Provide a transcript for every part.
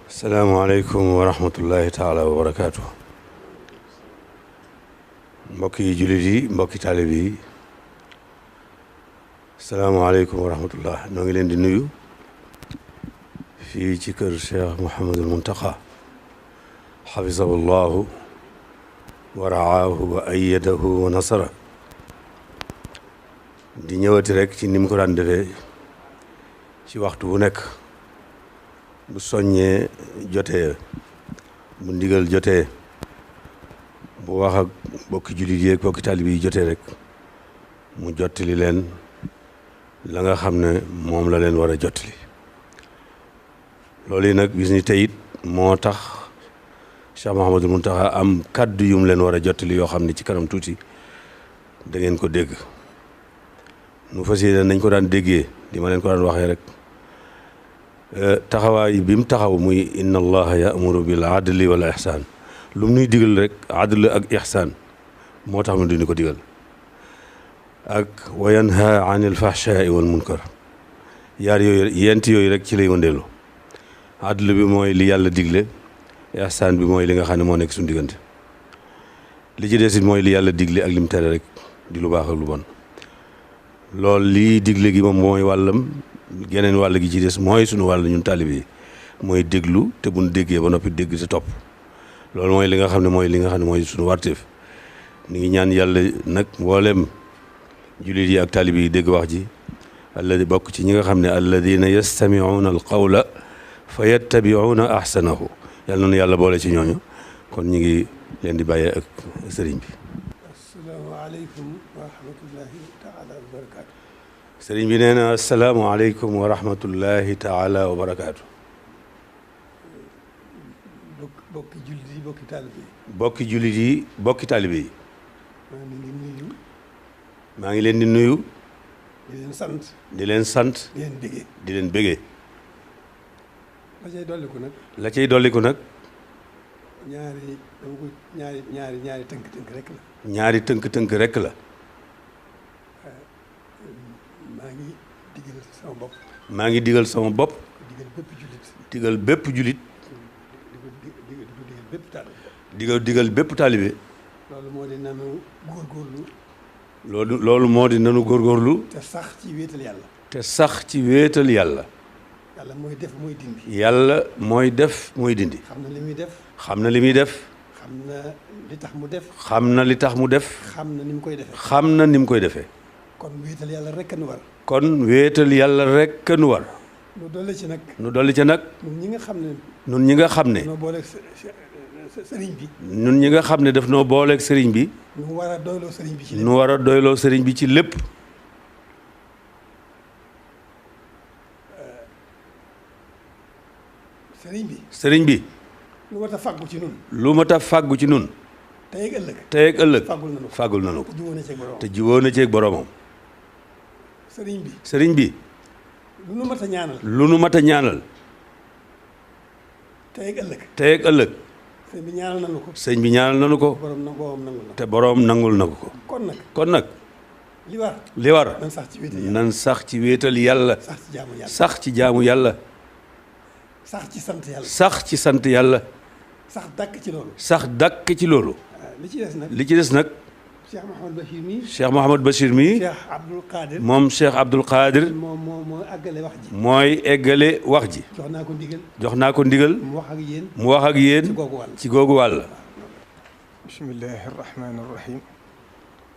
salaamaaleykum wa rahmatullahi taala wa barakaatu. Mbokki jullit yi mbokki taalib yi salaamaaleykum wa rahmatullah noo ngi leen di nuyu fii ci kër Cheikh Mouhamadul Muntaqa xafisahu llahu wa raahu wa ayyadahu wa nasara. di ñëwati rek ci ni mu ko daan defee ci waxtu bu nekk bu soññee jotee bu ndigal jotee bu wax ak bokki jullit yi ak bokki taalib yi jotee rek mu jottali leen la nga xam ne moom la leen war a jottali. loolu yi nag bis ni tey it moo tax Cheikh Mouhamadul Muntaxa am kàddu yum leen war a jottali yoo xam ne ci kanam tuuti da ngeen ko dégg. nu fas yéene nañ ko daan déggee di ma leen ko daan waxee rek taxawaay bi mu taxaw muy inna allaha ya'muru bil adli wal ihsaan lu mu nuy digal rek adl ak ihsaan moo tax mu di ko digal ak wa yanha anil fahshaai wal munkar yaar yooyu yent yooyu rek ci lay wëndeelu. adl bi mooy li yàlla digle, ihsaan bi mooy li nga xam ne moo nekk suñu diggante, li ci des it mooy li yàlla digle ak lim tere rek di lu baax ak lu bon. loolu lii digle gi moom mooy wàllam, geneen wàll gi ci des mooy suñu wàll ñun taalibe yi mooy déglu te buñ déggee ba noppi dégg te topp. loolu mooy li nga xam ne mooy suñu warteef. ni ngi ñaan yàlla nag mboolem jullit yi ak taalibe yi dégg wax ji alladi bokk ci ñi nga xam ne alladina yastamiuuna al qawla fa yattabiuuna ahsanahu. yàlla na yàlla boole ci ñooñu. kon ñu ngi leen di bàyyee ak sëriñ bi. asalaamaaleykum wa rahmatullahi taala wa barakaatu. sëriñ bi nee na asalaamaaleykum wa rahmatullahi taala wa barakaatu. bokki jullit yi bokki taalibe yi. bokki jullit yi bokki taalibe yi. maa ngi leen di nuyu. maa ngi leen di nuyu. di leen sant. di leen sant. di leen bégee. di leen bégee. la cay dolliku nag. la cay dolliku nag. ñaari tënk-tënk rek la. ñaari tënk-tënk rek la. maa ngi digal sama bopp. maa ngi digal sama bopp. digal bépp jullit. digal bépp jullit. digal bépp taalibe. digal bépp taalibe. loolu moo di nanu góorgóorlu. loolu moo di nanu góorgóorlu. te sax ci wéetal yàlla. te sax ci wéetal yàlla. yàlla mooy def mooy dindi. yàlla mooy def mooy dindi. xam na li muy def. xam na li muy def. xam na li tax mu def. xam na li tax mu def. xam na ni mu koy defee. xam na ni mu koy defee. kon wéetal yàlla rek a nu war. kon wéetal yàlla rek a nu war. nu dolli ci nag. nu dolli ci nag. ñun ñi nga xam ne. ñun ñi nga xam ne. noo booleeg sëriñ bi. ñun ñi nga xam ne daf noo booleeg sëriñ bi. nu war a doyloo sëriñ bi ci lépp. nu war a doyloo sëriñ bi ci lépp. sëriñ bi. sëriñ bi. lu mat a fàggu ci nun. lu mat a fàggu ci nun. tey ak ëllëg. tey ak ëllëg. fàggul nanu ko. jubóo na ceeg boroomam. te jubóo na ceeg boroomam. sëriñ bi. sëriñ bi. lu nu mat a ñaanal. lu nu mat a ñaanal. tey ak ëllëg. tey ak ëllëg. sëñ bi ñaanal nanu ko. sëñ bi ñaanal nanu ko. te boroom nangul na ko. kon nag. li war. nan sax ci wéetal yàlla. sax ci jaamu yàlla. sax ci sant yàlla. sax ci sant yàlla. sax dàkk ci loolu. sax dàkk ci loolu. li ci des nag. li ci des nag. Cheikh Mouhamadou Bachir mii. Cheikh Mouhamadou Bachir mii. Cheikh Abdoul Qadir. moom Cheikh Abdoul Qadir. moo eggale wax ji. mooy eggale wax ji. jox naa ko ndigal. jox naa ko ndigal. mu wax ak yéen. mu wax ak yéen. ci googu wàll. bismillahi rahmani rahim.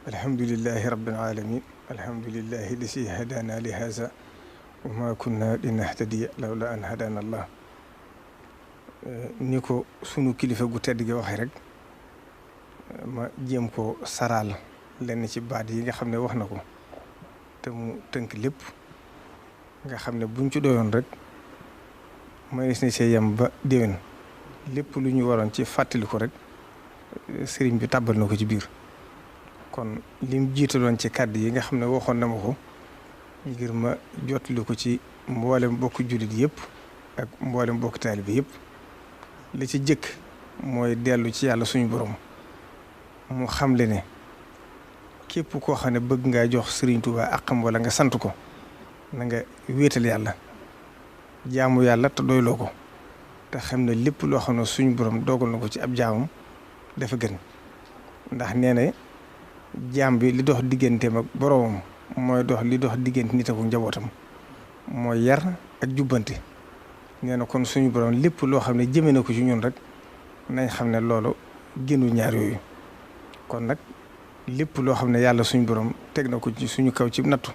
alhamdulillahi rabbil alamin. alhamdulillahi lasi hadana li haza wa ma kunna linahtadiya lawla an hadana allah. ni ko sunu kilifa gu tedd gi waxee rek ma jéem ko saraal lenn ci baat yi nga xam ne wax na ko te mu tënk lépp nga xam ne buñ ci doyoon rek mënees na see yem ba déwén lépp lu ñu waroon ci fàttali ko rek sëriñ bi tàbbal na ko ci biir. kon lim jiitaloon ci kàddu yi nga xam ne waxoon na ma ko ngir ma jotali ko ci mboolem bokk jullit yëpp ak mboolem bokk taalibe yëpp. li ci jëkk mooy dellu ci yàlla suñu borom mu xamle ne képp koo xam ne bëgg ngaa jox Sëriñ Tuubaa àqam wala nga sant ko na nga wéetal yàlla jaamu yàlla te doyloo ko te te xam ne lépp loo xam ne suñu borom dogal na ko ci ab jaamam dafa gën, ndax nee na jaam bi li dox digganteem ak boromam mooy dox li dox diggante nit ak njabootam mooy yar ak jubbante. nee na kon suñu borom lépp loo xam ne jëme na ko ci ñun rek nañ xam ne loolu génnu ñaar yooyu. kon nag lépp loo xam ne yàlla suñu borom teg na ko ci suñu kaw ci nattu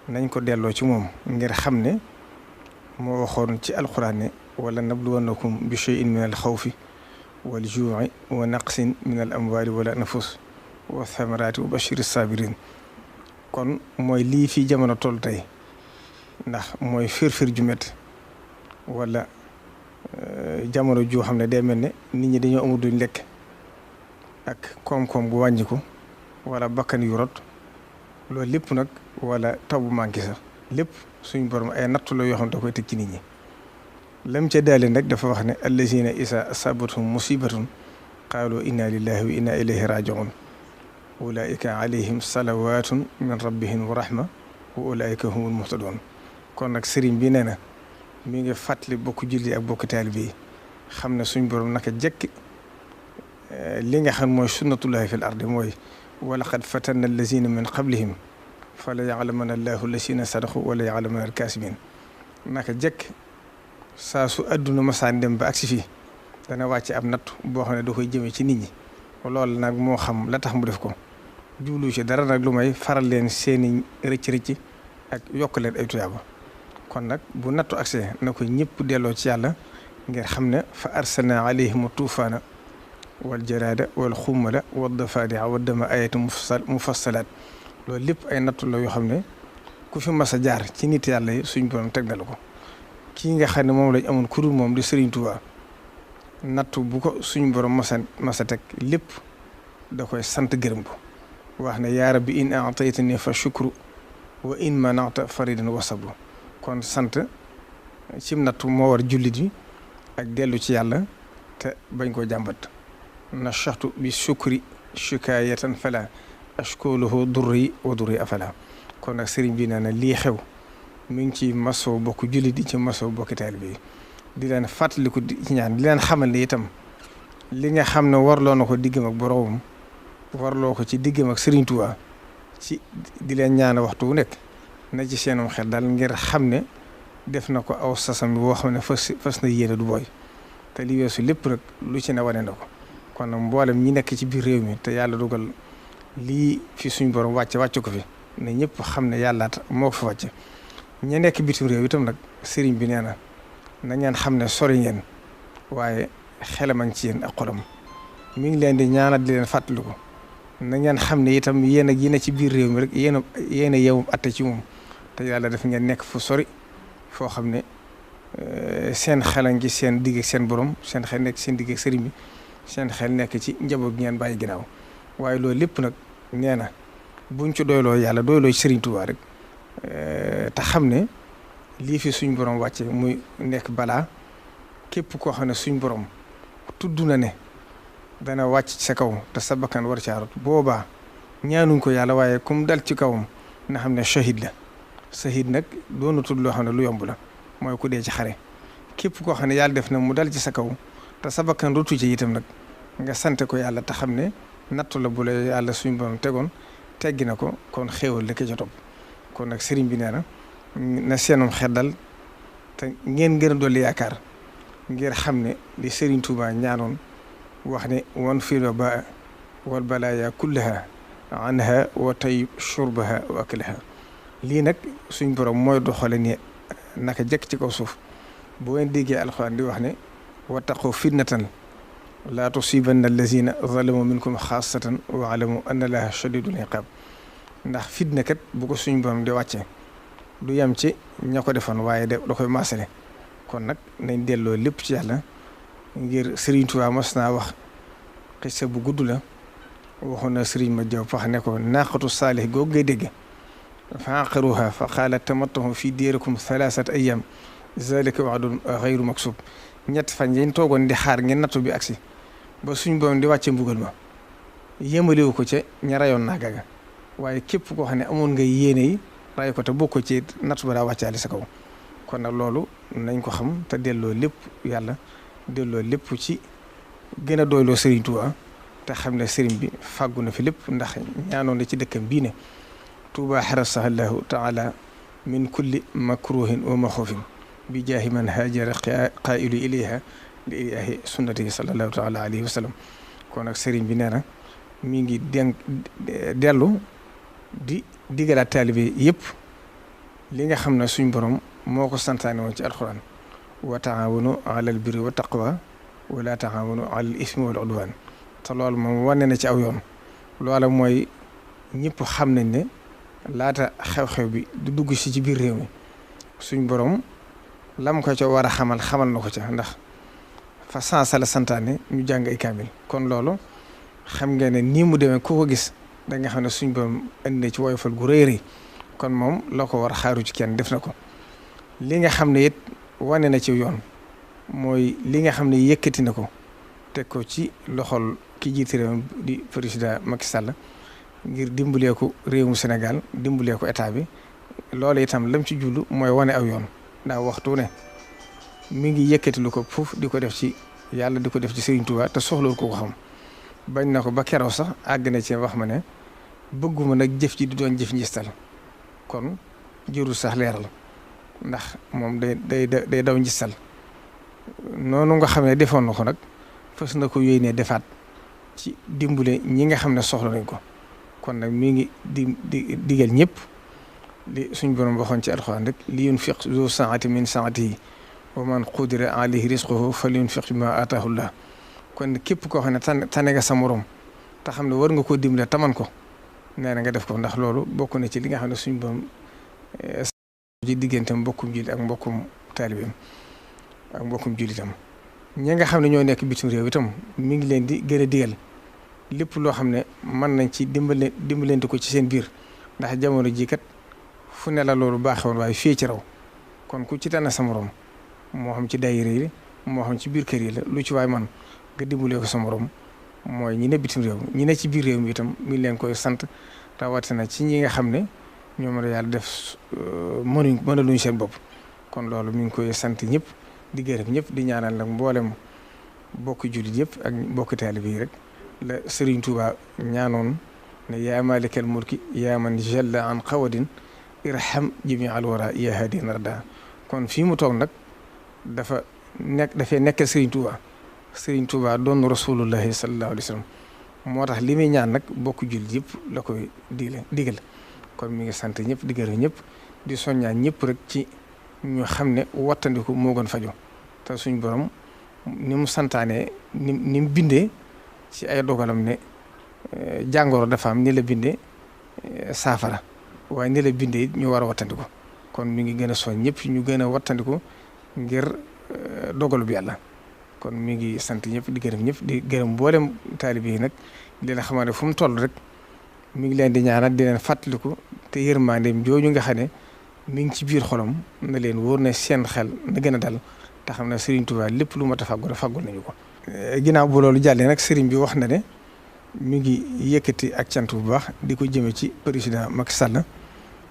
nañ ko delloo ci moom ngir xam ne moo waxoon ci alxuraan ne wala nabluwannakum bi shay'in min al xawfi wal juu'i wa naqsin min al amwaali wal anfus wa thamaraati wa bashiri sabirin. kon mooy lii fii jamono toll tey ndax mooy firfir ju métti wala jamono joo xam ne day mel ne nit ñi dañoo amul duñ lekk ak koom-koom gu wàññiku wala bakkan yu rot loolu lépp nag wala taw bu manqué sax lépp suñ borom ay nattu la yoo xam ne da koy teg ci nit ñi. lam ca daale nag dafa wax ne allazina isa asabathum musibatun qaalu inna lillahi wa inna ilayhi rajiun ulaika alayhim salawatun min rabbihim wa rahma wa ulaika humul muhtadun. kon nag sëriñ bi nee na mi ngi fàttali bokk julli ak bokk taalibe yi xam ne suñ borom naka jekk li nga xam mooy sunnatullahi fil ardi mooy wa laqad fatanna allazina min qablihim fala ya'lamanna allahu allazina sadaqu wala ya'lamanna al-kaasibin. naka jekk saa su adduna masaan dem ba agsi fii dana wàcce ab natt boo xam ne da koy jëmee ci nit ñi loolu nag moo xam la tax mu def ko jublu ci dara nag lu may faral leen seeni rëcc-rëcc ak yokk leen ay tuyaaba. kon nag bu nattu agsee na ko ñëpp delloo ci yàlla ngir xam ne fa arsalna alayhim tuufaana wal jaraada wal xummala wad dafaadi'a wad dama ayatu mufassalaat. loolu lépp ay nattu la yoo xam ne ku fi mas a jaar ci nit yàlla yi suñ borom teg na la ko. kii nga xam ne moom lañ amoon kuréel moom di Serigne Touba nattu bu ko suñ borom masa teg lépp da koy sant gërëm ko wax ne yaa rabbi in a'taytani fa shukru wa in mana'ta faridan wa sabru. kon sant cim nattu moo war jullit yi ak dellu ci yàlla te bañ koo jàmbat. nashaxtu bi shukri shikaayatan fala ashkuluhu durri wa durri afala. kon nag sëriñ bi nee na lii xew mi ngi ci masoo bokk jullit yi ci masoo bokki taalibe yi di leen fàttaliku ci ñaan di leen xamal ne itam li nga xam ne warloo na ko diggam ak boroomam warloo ko ci diggam ak Sëriñ Tuubaa ci di leen ñaan waxtu wu nekk na ci seenum xel daal ngir xam ne def na ko aw sasam bi boo xam ne fas na yéene du booy te li weesu lépp rek lu ci ne wane na ko. kon nag mboolem ñi nekk ci biir réew mi te yàlla dugal lii fi suñ borom wàcce ko fi ne ñëpp xam ne yàlla moo ko fi wàcce. ña nekk bitim réew itam nag sëriñ bi nee na ngeen xam ne sori ngeen waaye xelam a ngi ci yéen ak xolam mi ngi leen di ñaanal di leen fàttaliku na ngeen xam ne itam yéen ak yi ne ci biir réew mi rek yéen a yeewum atte ci moom te yàlla def ngeen nekk fu sori foo xam ne seen xel a ngi seen digg ak seen borom seen xel nekk seen digg ak sëriñ bi seen xel nekk ci njaboot gi ngeen bàyyi ginnaaw waaye loolu lépp nag nee na buñ ci doyloo yàlla doyloo ci Sëriñ Tuubaa rek te xam ne lii fi suñ borom wàcce muy nekk balaa képp koo xam ne suñ borom tudd na ne dana wàcc ci sa kaw te sa bakkan war caarut boobaa ñaanuñ ko yàlla waaye comme dal ci kawam na xam ne shahid la. shahid nag doonu tudd loo xam ne lu yomb la mooy ku dee ci xare képp koo xam ne yàlla def na mu dal ci sa kaw te sa bakkan rutu ci itam nag nga sante ko yàlla te xam ne nattu la bu la yàlla suñ borom tegoon teggi na ko kon xéewal la ko ca topp. kon nag sëriñ bi nee na seenum xel dal te ngeen gën a dolli yaakaar ngir xam ne li Sëriñ Tuubaa ñaanoon wax ne wan fil wabaa wal balaaya kullaha anha wa tayyib shurbaha wa aklaha. lii nag suñ borom mooy doxale ni naka jekk ci kaw suuf bu ngeen déggee alxuraan di wax ne wattaqu fitnatan laa tusibanna allazina zalamu minkum xaasatan wa alamu anna allaha shadidul iqaab. ndax fitna kat bu ko suñ borom di wàcce du yem ci ña ko defoon waaye da koy maasale. kon nag nañ delloo lépp ci yàlla ngir Sëriñ Tuubaa mas naa wax xisa bu gudd la waxoon na sëriñ ma jaw pax ne ko naaqatu saalih googu ngay dégg fa aqaruha fa qaala tamattahu fi diirikum thalathata ayyam zalika wa'dun ghayru maksub. ñett fan yañ toogoon di xaar ngeen nattu bi agsi ba suñ borom di wàcce mbugal ma yéemalewu ko ca ña rayoon naaga ga waaye képp koo xam ne amoon nga yéene yi ray ko te bokk ci nattu ba daa wàccaale sa kaw. kon nag loolu nañ ko xam te delloo lépp yàlla delloo lépp ci gën a doyloo Serigne Touba te xam ne Serigne bi fàggu na fi lépp ndax ñaanoon na ci dëkkam bii ne Touba xarasahallahu taala min kulli makruhin wa maxoofin bi jaahi man haajara qaa'ilu ilayha li ilaahi sunnatihi sallallahu taala alayhi wa sallam kon nag Serigne bi nee na mi ngi dellu di digalaat taalibe yëpp li nga xam ne suñ borom moo ko santaane woon ci alxuraan wa taawanu alal birri wa taqwa wala taawanu alal ismi wal udwaan te loolu moom wane na ci aw yoon loola mooy ñëpp xam nañ ne laata xew-xew bi du dugg si ci biir réew mi suñ borom lam ko ca war a xamal na ko ca ndax fa sansala santaane ñu jàng ay kaamil kon loolu xam ngeen ne nii mu demee ku ko gis da nga xam ne suñ borom indi na ci woyofal gu rëy rëy kon moom la ko war xaaru ci kenn def na ko li nga xam ne it wane na ci yoon mooy li nga xam ne yëkkati na ko teg ko ci loxol ki jiite réew di président Macky Sall ngir dimbalee ko réewum Sénégal dimbalee ko état bi loolu itam lam ci jullu mooy wane aw yoon ndax waxtu ne mi ngi yëkkati lu ko foofu di ko def ci yàlla di ko def ci Serigne Touba te soxlawul ko xam bañ na ko ba keroog sax àgg na ci wax ma ne bëgguma nag jëf ji di doon jëf njistal kon jërul sax leeral ndax moom day daw njistal noonu nga xam ne defoon na ko nag fas na ko yéenee defaat ci dimbale ñi nga xam ne soxla nañ ko kon nag mi ngi digal ñëpp li suñ borom waxoon ci alxuraan rek li yunfiq zu saati min saatihi wa man qudira alayhi rizquhu falyunfiq mimma ataahu llah kon képp koo xam ne tane nga sa morom te xam ne war nga koo dimbale taman ko nee na nga def ko ndax loolu bokk na ci li nga xam ne suñ borom ci diggante mbokkum jullit ak mbokkum taalibeem ak mbokkum jullitam ñi nga xam ne ñoo nekk bitim réew itam mi ngi leen di gën a digal lépp loo xam ne mën nañ ci dimbalante ko ci seen biir ndax jamono ji kat fu ne la loolu baaxewoon waaye fii ci raw kon ku ci tànn sa morom moo xam ci daayira yi moo xam ci biir kër yi la lu ci waay man nga dimbalee ko sa morom mooy ñi ne bitim réew ñi ne ci biir réew mi itam mi ngi leen koy sant rawatina ci ñi nga xam ne ñoom la yàlla def mënaluñ seen bopp kon loolu mi ngi koy sant ñëpp di gërëm ñëpp di ñaanal nag mboolem bokki jullit yëpp ak bokki taalibe yi rek la Serigne Touba ñaanoon ne yaa maalikal mulki yaa man jalla an qawadin irham jami al wara yaa hadi narda kon fii mu toog nag dafay nekkal Serigne Touba doon rasulullahi sallallahu alayhi wa sallam moo tax li muy ñaan nag bokk jullit yëpp la koy digal kon mi ngi sant ñëpp di gërëm ñëpp di soññaa ñëpp rek ci ñu xam ne wattandiku moo gën fajo te suñ borom ni mu santaane ni mu bindee ci ay dogalam ne jàngoro dafa am ni la bindee saafara waaye ni la bindee it ñu war a wattandiku kon mi ngi gën a soñ ñëpp ñu gën a wattandiku ngir dogalu bi yàlla kon mi ngi sant ñëpp di gërëm ñëpp di gërëm mboolem taalibe yi nag di leen xamal ne fu mu toll rek mi ngi leen di ñaanal di leen fàttaliku te yërmandeem jooju nga xam ne mi ngi ci biir xolam na leen wóor ne seen xel na gën a dal te xam ne Serigne Touba lépp lu mat a fàggul fàggul nañu ko. ginnaaw bu loolu jàllee nag Serigne bi wax na ne mi ngi yëkkati ak cant bu baax di ko jëme ci président Macky Sall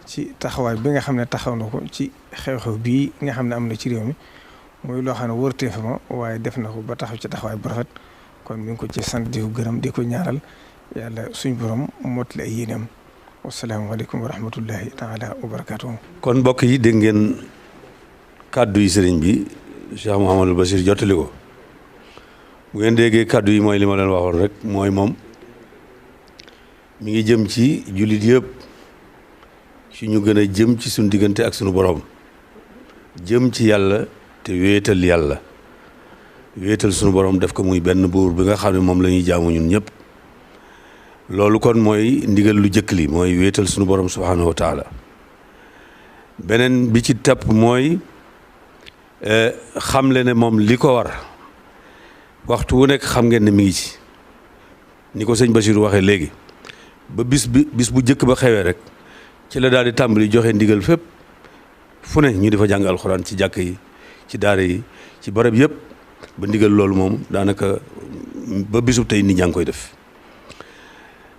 ci taxawaay bi nga xam ne taxaw na ko ci xew-xew bii nga xam ne am na ci réew mi muy loo xam ne wërtee fa ma waaye def na ko ba taxaw ci taxawaay bu rafet kon mi ngi ko ci sant di ko gërëm di ko ñaaral yàlla suñ borom mottali ay yéenam. wasalaamaaleykum wa rahmatullahi taala wa barakaatuhu. kon mbokk yi dégg ngeen kàddu yi sëriñ bi Cheikh Mouhamadul Bachir jottali ko bu ngeen déggee kàddu yi mooy li ma leen waxoon rek mooy moom mi ngi jëm ci jullit yëpp ci ñu gën a jëm ci suñu diggante ak suñu borom jëm ci yàlla te wéetal yàlla wéetal suñu borom def ko muy benn buur bi nga xam ne moom la ñuy jaamu ñun ñëpp. loolu kon mooy ndigal lu jëkk li mooy wéetal sunu borom subhaanahu wa taala beneen bi ci topp mooy xamle ne moom li ko war waxtu wu nekk xam ngeen ne mi ngi ci ni ko sëñ Bachir waxee léegi ba bis bu jëkk ba xewee rek ci la daal di tàmbali joxe ndigal fépp fu ne ñu di fa jàng alxuraan ci jàkk yi ci daara yi ci barab yëpp ba ndigal loolu moom daanaka ba bisu tey nit ñaa ngi koy def.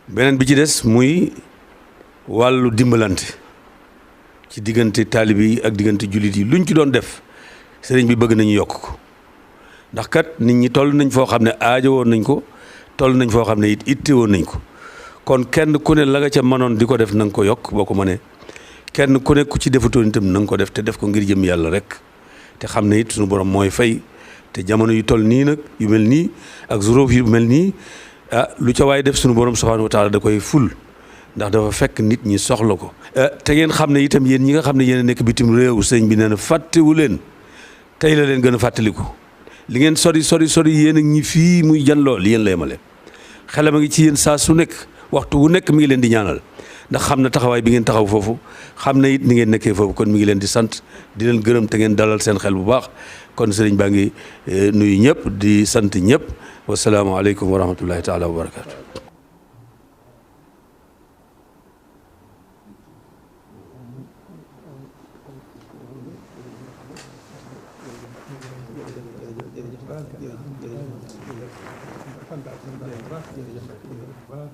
beneen bi ci des muy wàllu dimbalante ci ci diggante taalibe yi ak diggante jullit yi luñ ci doon def sëriñ bi bëgg nañu yokk ko ndax kat nit ñi toll nañ foo xam ne aajo woon nañ ko toll nañ foo xam ne it itte woon nañ ko kon kenn ku ne la nga ca mënoon di ko def na nga ko yokk boo ko mënee kenn ku ne ku ci defutoon itam na nga ko def te def ko ngir jëm yàlla rek te xam ne it suñu borom mooy fay te jamono yu toll nii nag yu mel nii ak zuróof yu mel nii lu ca waay def suñu borom subhanahu wa taala da koy ful ndax dafa fekk nit ñi soxla ko. te ngeen xam ne itam yéen ñi nga xam ne yéen a nekk bitim réew sëñ bi nee na fàttewu leen tey la leen gën a fàttaliku li ngeen sori yéen ak ñi fii muy janloo li yéen la yemale xelam a ngi ci yéen saa su nekk waxtu wu nekk mi ngi leen di ñaanal ndax xam na taxawaay bi ngeen taxaw foofu xam na it ni ngeen nekkee foofu kon mi ngi leen di sant di leen gërëm te ngeen dalal seen xel bu baax kon sëriñ baa ngi nuyu ñëpp di sant ñëpp wasalaamaaleykum wa rahmatullahi taala wa barakaatu. jërëjëf